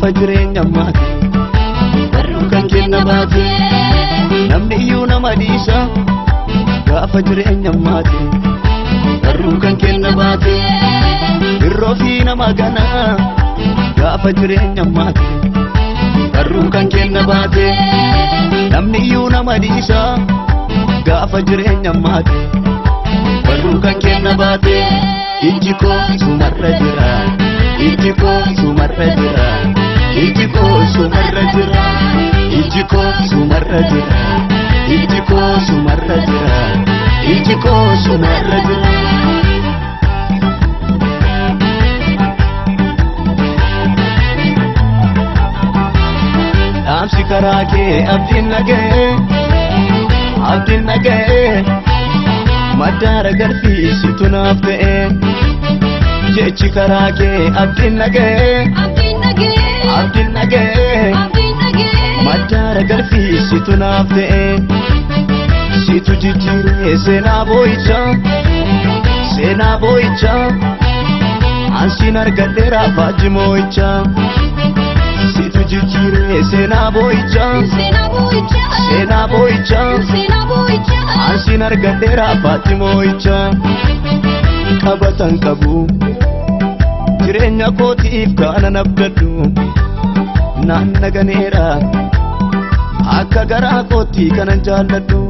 Gaafa jireenya maati barruu kan kenna baate namni iyyuu nama dhiisa gaafa jireenya maati barruu kan kenna baate irroo fi nama gana gaafa jireenya maati barruu kan kenna baate namni iyyuu nama dhiisa gaafa jireenya maati barruu kan kenna baate ijji koo sumarra jira ijji koo sumarra jira ijji koo sumarra jira ijji koo sumarra jira ijji koo sumarra jira ijji koo sumarra jira. Dhaamsi karaa kee abdiin naga'ee abdiin naga'ee madaara galfii situ naaf ta'ee jechi karaa kee abdiin naga'ee abdiin naga'ee madaara galfii situ naaf ta'ee situ jijjiiree seenaa boo'ichaa seenaa boo'ichaa ansiin argadheera faajji moo'ichaa situ jijjiiree seenaa boo'ichaa seenaa boo'ichaa ansiin argadheera faajji moo'ichaa qabatan qabu jireenya kootiif kanan abdadhu naan naganeera akka garaa kootii kanan jaalladhu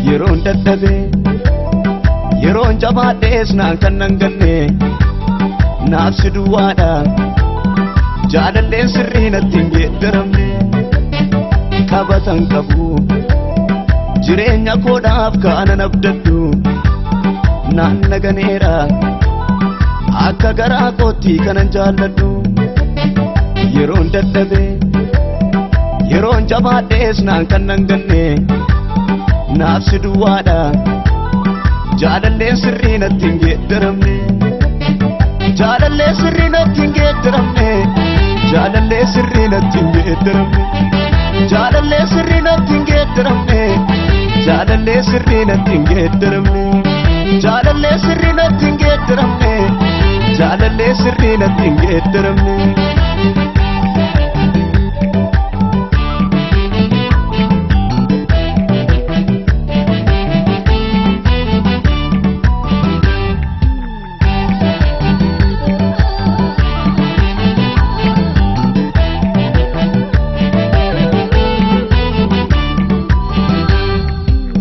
yeroon dadhabe yeroon jabaadhees naan kan nan ganne naaf si duwwaadha jaalalleen sirrii natti hin geeddaramne qabatan qabu jireenya koodhaaf kanan abdadhu naan naganeera akka garaa kootii kanan jaalladhu yeroon dadhabe yeroon jabaadhees naan kan nan ganne naaf si duwwaadha jaalalleen sirrii natti hin geeddaramne jaalalleen sirrii natti hin geeddaramne jaalalleen sirrii natti hin geeddaramne jaalalleen sirrii natti hin geeddaramne jaalalleen sirrii natti hin geeddaramne jaalalleen sirrii natti hin geeddaramne jaalalleen sirrii natti hin geeddaramne.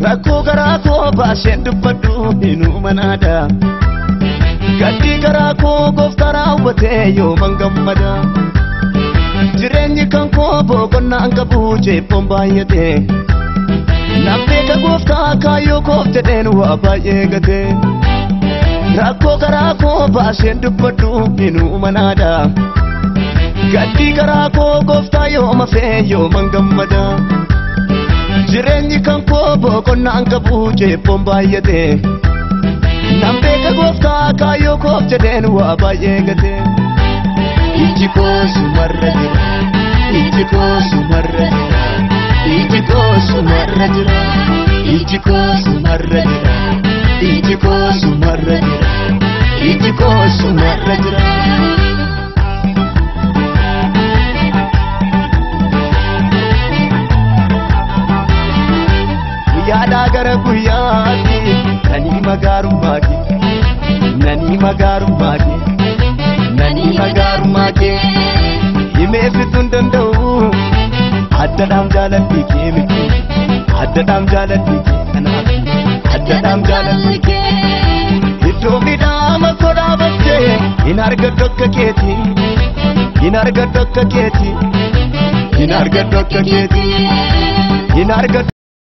Rakkoo garaa koo baaseen dubbadhu inuma naada gaddi garaa koo gooftaa raawwatee yooman gammada jireenyi kan koo boqonnaan qabu jeephoon baay'ate nan beeka gooftaa kaayyoo koof jedheen waa baay'ee gate rakkoo garaa koo baaseen dubbadhu inuma naada gaddi garaa koo gooftaa yooma fee yooman gammada. Jireenyi kan koo boqonnaan qabu jeephoon baay'ate nan beeka gooftaa kaayyoo koof jedheen waa baay'ee gate ijji koo sumarra jira ijji koo sumarra jira ijji koo sumarra jira ijji koo sumarra jira ijji koo sumarra jira ijji koo sumarra jira. Guyyaadhaa gara guyyaatti nani magaarummaa kee nani magaarummaa kee nani magaarummaa kee himee fixuu hin danda'u addadhaam jaalalli kee miti addadhaam jaalalli kee kanaaf addadhaam jaalalli kee iddoo midhaama koo dhaabattee hin argadhu akka keetii hin argadhu akka keetii hin argadhu akka keetii hin argadhu.